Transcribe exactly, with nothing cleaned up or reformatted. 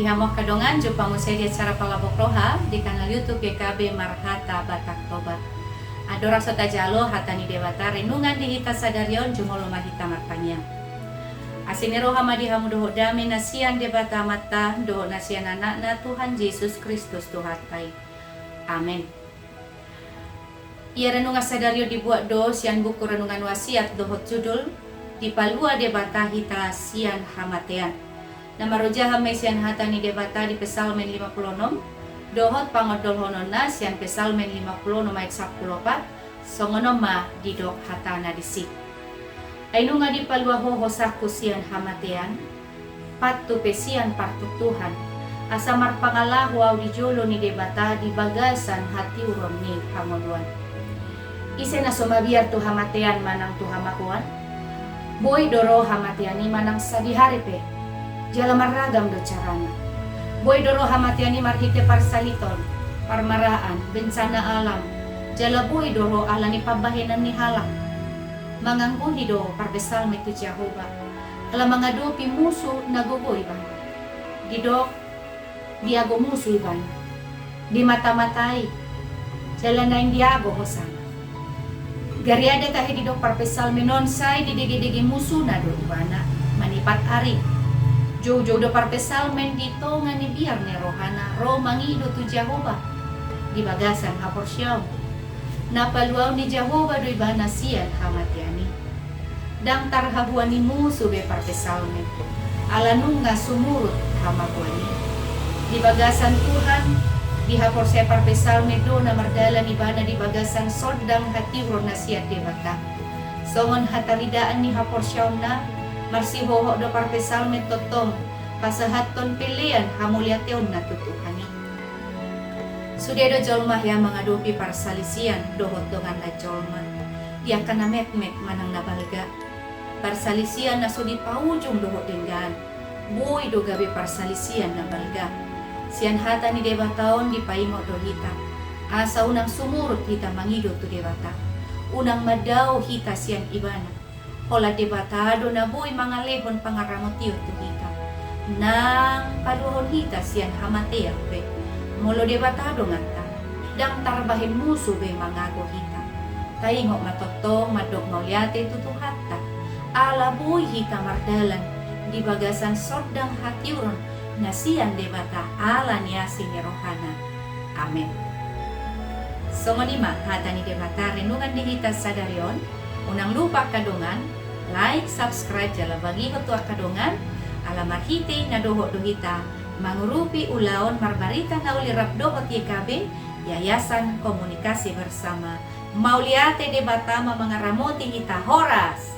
Hamu angka dongan, jumpa muse di acara Palabok Roha di kanal YouTube G K B Marhata Batak Toba. Andorang so tajalo hata ni Debata renungan di hita sadari on, jumolo ma hita martangiang. Asi ni roha ma di hamu dohot dame na sian Debata Amanta dohot na sian Anakna Tuhan Jesus Kristus Tuhanta i. Amen. Ia renungan sadari on dibuat do sian buku Renungan Wasiat dohot judul Dipalua Debata Hita Sian Hamatean. Na marojahan ma i sian hata ni Debata di Psalmen lima pulu onom, dohot pangondolhononna sian Psalmen lima pulu onom ayat sampulu opat, songon on ma didok hatana disi. Ai nunga dipalua Ho hosangku sian hamatean, pattu pe sian partuktuhan, asa marpangalaho ahu di jolo ni Debata di bagasan hatiuron ni hangoluan. Ise na so mabiar tu hamatean manang tu hamagoan? Boi do ro hamatean i manang sadihari pe, jala marragam do carana. Boi do ro hamatean i marhite parsaliton, parmaraan, bencana alam, jala boi do ro ala ni pambahenan ni halak. Mangangguhi do parpsalmen tu Jahowa, ala mangadopi musu na gogo ibana. Didok, diago musu ibana, dimatamatai, jala naeng diago hosana. Gariada tahe didok parpsalmen on sai didegedege musuna do ibana manipat ari. Joujou do parpsalmen di tonga ni biar ni rohana ro mangido tu Jahowa di bagasan haporseaon. Na paluaon ni Jahowa do ibana sian hamatean i. Ndang tarhabuani musu be parpsalmen, ala nunga sumurut hamagoan i. Di bagasan Tuhan, dihaporseai parpsalmen do na mardalan ibana di bagasan sondang hatiuron na sian Debata. Songon hataridaan ni haporseaonna, marsihohot do parpsalmen tongtong pasahathon pelean hamauliateonna tu Tuhan i. Sude do jolma hea mangadopi parsalisian dohot donganna jolma, di angka na metmet manang na balga. Parsalisian na so dipaujung dohot denggan, boi do gabe parsalisian na balga. Sian hata ni Debata on dipaingot do hita, asa unang sumurut hita mangido tu Debata. Unang mandao hita sian ibana. Holan Debata do na boi mangalehon pangaramotion tu hita, nang paluahon hita sian hamatean pe. Molo Debata donganta, ndang tarbahen musu be mangago hita. Taingot ma tongtong mandok mauliate tu Tuhanta, ala boi hita mardalan di bagasan sondang hatiuron na sian Debata ala ni asi ni rohana. Amen. Songon i ma hata ni Debata renungan di hita sadari on. Unang lupa angka dongan, like, subscribe jala bagihon tu angka dongan, ala marhite i na dohot do hita mangurupi ulaon marbarita na uli rap dohot Y K B, Yayasan Komunikasi Bersama. Mauliate, Debata ma mangaramoti hita. Horas.